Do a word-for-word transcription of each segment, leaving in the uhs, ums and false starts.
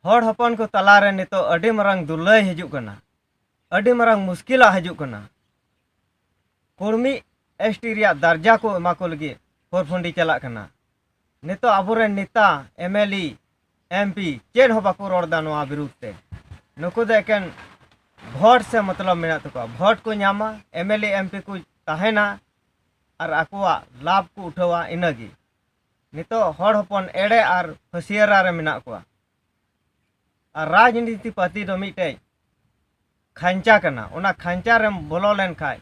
ᱦᱚᱲ ᱦᱚᱯᱚᱱ ᱠᱚ ᱛᱟᱞᱟᱨᱮ ᱱᱤᱛᱚᱜ ᱟᱹᱰᱤ ᱢᱟᱨᱟᱝ ᱫᱩᱞᱟᱹᱭ ᱦᱤᱡᱩᱜ ᱠᱟᱱᱟ, ᱟᱹᱰᱤ ᱢᱟᱨᱟᱝ ᱢᱩᱥᱠᱤᱞᱟᱜ ᱦᱤᱡᱩᱜ ᱠᱟᱱᱟ᱾ ᱠᱩᱲᱢᱤ ᱮᱥ ᱴᱤ ᱨᱮᱭᱟᱜ ᱫᱟᱨᱡᱟ ᱠᱚ ᱮᱢᱟ ᱠᱚ ᱞᱟᱹᱜᱤᱫ ᱦᱚᱨᱯᱷᱩᱱᱰᱤ ᱪᱟᱞᱟᱜ ᱠᱟᱱᱟ᱾ ᱱᱤᱛᱚᱜ ᱟᱵᱚᱨᱮᱱ ᱱᱮᱛᱟ, M L A, M P ᱪᱮᱫ ᱦᱚᱸ ᱵᱟᱠᱚ ᱨᱚᱲ ᱮᱫᱟ ᱱᱚᱣᱟ ᱵᱤᱨᱩᱫᱷ ᱛᱮ᱾ ᱱᱩᱠᱩ ᱫᱚ ᱮᱠᱮᱱ ᱵᱷᱳᱴ ᱥᱮ ᱢᱚᱛᱞᱚᱵ ᱢᱮᱱᱟᱜ ᱛᱟᱠᱚᱣᱟ᱾ ᱵᱷᱳᱴ ᱠᱚ ᱧᱟᱢᱟ, M L A, M P ᱠᱚ ᱛᱟᱦᱮᱱᱟ ᱟᱨ ᱟᱠᱚᱣᱟᱜ ᱞᱟᱵᱷ ᱠᱚ ᱩᱴᱷᱟᱹᱣᱟ, ᱤᱱᱟᱹᱜᱮ᱾ ᱱᱤᱛᱚᱜ ᱦᱚᱲ ᱦᱚᱯᱚᱱ ᱮᱲᱮ ᱟᱨ ᱦᱟᱹᱥᱭᱟᱹᱨᱟ ᱨᱮ ᱢᱮᱱᱟᱜ ᱠᱚᱣᱟ᱾ ᱟᱨ ᱨᱟᱡᱽᱱᱤᱛᱤ ᱯᱟᱨᱴᱤ ᱫᱚ ᱢᱤᱫᱴᱮᱡ ᱠᱷᱟᱧᱪᱟ ᱠᱟᱱᱟ᱾ ᱚᱱᱟ ᱠᱷᱟᱧᱪᱟ ᱨᱮᱢ ᱵᱚᱞᱚ ᱞᱮᱱᱠᱷᱟᱡ,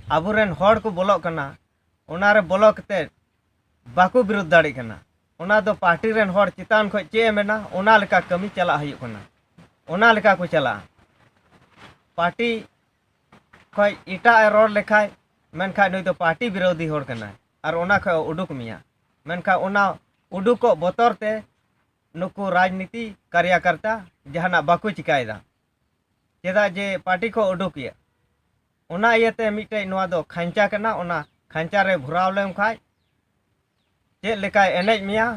ᱟᱵᱚᱨᱮᱱ ᱦᱚᱲ ᱠᱚ ᱵᱚᱞᱚᱜ ᱠᱟᱱᱟ, ᱚᱱᱟ ᱨᱮ ᱵᱚᱞᱚ ᱠᱟᱛᱮ ᱵᱟᱠᱚ ᱵᱤᱨᱳᱫᱷ ᱫᱟᱲᱮᱜ ᱠᱟᱱᱟ᱾ ᱚᱱᱟ ᱫᱚ ᱯᱟᱨᱴᱤ ᱨᱮᱱ ᱦᱚᱲ ᱪᱮᱛᱟᱱ ᱠᱷᱚᱡ ᱪᱮᱫ ᱮ ᱢᱮᱱᱟ, ᱚᱱᱟ ᱞᱮᱠᱟ ᱠᱟᱹᱢᱤ ᱪᱟᱞᱟᱜ ᱦᱩᱭᱩᱜ ᱠᱟᱱᱟ, ᱚᱱᱟ ᱞᱮᱠᱟ ᱠᱚ ᱪᱟᱞᱟᱜᱼᱟ᱾ ᱯᱟᱨᱴᱤ ᱠᱷᱚᱡ ᱮᱴᱟᱜ ᱮ ᱨᱚᱲ ᱞᱮᱠᱷᱟᱡ, ᱢᱮᱱᱠᱷᱟᱡ ᱱᱩᱭ ᱫᱚ ᱯᱟᱨᱴᱤ ᱵᱤᱨᱳᱫᱷᱤ ᱦᱚᱲ ᱠᱟᱱᱟᱭ, ᱟᱨ ᱚᱱᱟ ᱠᱷᱚᱡ ᱩᱰᱩᱠ ᱢᱮᱭᱟ᱾ ᱢᱮᱱᱠᱷᱟᱱ ᱚᱱᱟ ᱩᱰᱩᱠᱚᱜ ᱵᱚᱛᱚᱨ ᱛᱮ ᱱᱩᱠᱩ ᱨᱟᱡᱽᱱᱤᱛᱤ ᱠᱟᱨᱭᱟᱠᱟᱨᱛᱟ ᱡᱟᱦᱟᱱᱟᱜ ᱵᱟᱠᱚ ᱪᱤᱠᱟᱭᱮᱫᱟ, ᱪᱮᱫᱟᱜ ᱡᱮ ᱯᱟᱨᱴᱤ ᱠᱚ ᱩᱰᱩᱠᱮᱭᱟ᱾ ᱚᱱᱟ ᱤᱭᱟᱹᱛᱮ ᱢᱤᱫᱴᱮᱡ ᱱᱚᱣᱟ ᱫᱚ ᱠᱷᱟᱧᱪᱟ ᱠᱟᱱᱟ᱾ ᱚᱱᱟ ᱠᱷᱟᱧᱪᱟ ᱨᱮ ᱵᱷᱚᱨᱟᱣ ᱞᱮᱢ ᱠᱷᱟᱡ ᱪᱮᱫ ᱞᱮᱠᱟᱭ ᱮᱱᱮᱡ ᱢᱮᱭᱟ,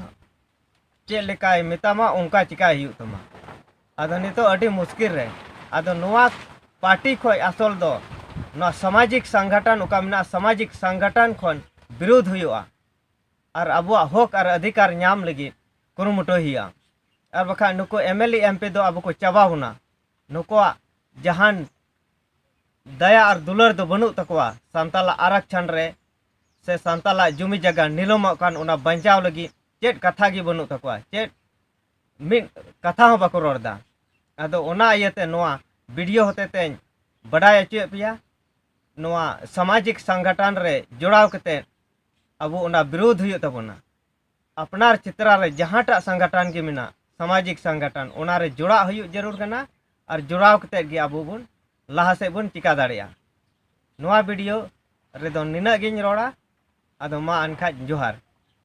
ᱪᱮᱫ ᱞᱮᱠᱟᱭ ᱢᱮᱛᱟᱢᱟ, ᱚᱱᱠᱟ ᱪᱤᱠᱟᱭ ᱦᱩᱭᱩᱜ ᱛᱟᱢᱟ᱾ ᱟᱫᱚ ᱱᱤᱛᱚᱜ ᱟᱹᱰᱤ ᱢᱩᱥᱠᱤᱞ ᱨᱮ, ᱟᱫᱚ ᱱᱚᱣᱟ ᱯᱟᱨᱴᱤ ᱠᱷᱚᱡ ᱟᱥᱚᱞ ᱫᱚ ᱱᱚᱣᱟ ᱥᱟᱢᱟᱡᱤᱠ ᱥᱚᱝᱜᱚᱴᱷᱚᱱ ᱚᱠᱟ ᱢᱮᱱᱟᱜᱼᱟ, ᱥᱟᱢᱟᱡᱤᱠ ᱥᱚᱝᱜᱚᱴᱷᱚᱱ ᱠᱷᱚᱱ ᱵᱤᱨᱳᱫᱷ ᱦᱩᱭᱩᱜᱼᱟ ᱟᱨ ᱟᱵᱚᱣᱟᱜ ᱦᱚᱠ ᱟᱨ ᱚᱫᱷᱤᱠᱟᱨ ᱧᱟᱢ ᱞᱟᱹᱜᱤᱫ ᱠᱩᱨᱩᱢᱩᱴᱩᱭ ᱦᱩᱭᱩᱜᱼᱟ᱾ ᱟᱨ ᱵᱟᱠᱷᱟᱡ ᱱᱩᱠᱩ M L A M P ᱫᱚ ᱟᱵᱚ ᱠᱚ ᱪᱟᱵᱟ ᱵᱚᱱᱟ᱾ ᱱᱩᱠᱩᱣᱟᱜ ᱡᱟᱦᱟᱱ ᱫᱟᱭᱟ ᱟᱨ ᱫᱩᱞᱟᱹᱲ ᱫᱚ ᱵᱟᱹᱱᱩᱜ ᱛᱟᱠᱚᱣᱟ ᱥᱟᱱᱛᱟᱞᱟᱜ ᱟᱨᱟᱠᱪᱷᱚᱱ ᱨᱮ, ᱥᱮ ᱥᱟᱱᱛᱟᱞᱟᱜ ᱡᱩᱢᱤ ᱡᱟᱭᱜᱟ ᱱᱤᱞᱟᱹᱢᱚᱜ ᱠᱟᱱ ᱚᱱᱟ ᱵᱟᱧᱪᱟᱣ ᱞᱟᱹᱜᱤᱫ ᱪᱮᱫ ᱠᱟᱛᱷᱟ ᱜᱮ ᱵᱟᱹᱱᱩᱜ ᱛᱟᱠᱚᱣᱟ, ᱪᱮᱫ ᱢᱤᱫ ᱠᱟᱛᱷᱟ ᱦᱚᱸ ᱵᱟᱠᱚ ᱨᱚᱲ ᱮᱫᱟ᱾ ᱟᱫᱚ ᱚᱱᱟ ᱤᱭᱟᱹᱛᱮ ᱱᱚᱣᱟ ᱵᱷᱤᱰᱤᱭᱳ ᱦᱚᱛᱮ ᱛᱮᱧ ᱵᱟᱰᱟᱭ ᱦᱚᱪᱚᱭᱮᱫ ᱯᱮᱭᱟ᱾ ᱱᱚᱣᱟ ᱥᱟᱢᱟᱡᱤᱠ ᱥᱚᱝᱜᱚᱴᱷᱚᱱ ᱨᱮ ᱡᱚᱲᱟᱣ ᱠᱟᱛᱮ ᱟᱵᱚ ᱚᱱᱟ ᱵᱤᱨᱳᱫᱷ ᱦᱩᱭᱩᱜ ᱛᱟᱵᱚᱱᱟ᱾ ᱟᱯᱱᱟᱨ ᱪᱮᱛᱨᱟ ᱨᱮ ᱡᱟᱦᱟᱸᱴᱟᱜ ᱥᱚᱝᱜᱚᱴᱷᱚᱱ ᱜᱮ ᱢᱮᱱᱟᱜ, ᱥᱟᱢᱟᱡᱤᱠ ᱥᱚᱝᱜᱚᱴᱷᱚᱱ, ᱚᱱᱟ ᱨᱮ ᱡᱚᱲᱟᱜ ᱦᱩᱭᱩᱜ ᱡᱟᱹᱨᱩᱲ ᱠᱟᱱᱟ᱾ ᱟᱨ ᱡᱚᱲᱟᱣ ᱠᱟᱛᱮ ᱜᱮ ᱟᱵᱚ ᱵᱚᱱ ᱞᱟᱦᱟ ᱥᱮᱫ ᱵᱚᱱ ᱪᱤᱠᱟ ᱫᱟᱲᱮᱭᱟᱜᱼᱟ᱾ ᱱᱚᱣᱟ ᱵᱷᱤᱰᱤᱭᱳ ᱨᱮᱫᱚ ᱱᱤᱱᱟᱹᱜ ᱜᱤᱧ ᱨᱚᱲᱟ᱾ ᱟᱫᱚ ᱢᱟ ᱮᱱᱠᱷᱟᱡ ᱡᱚᱦᱟᱨ᱾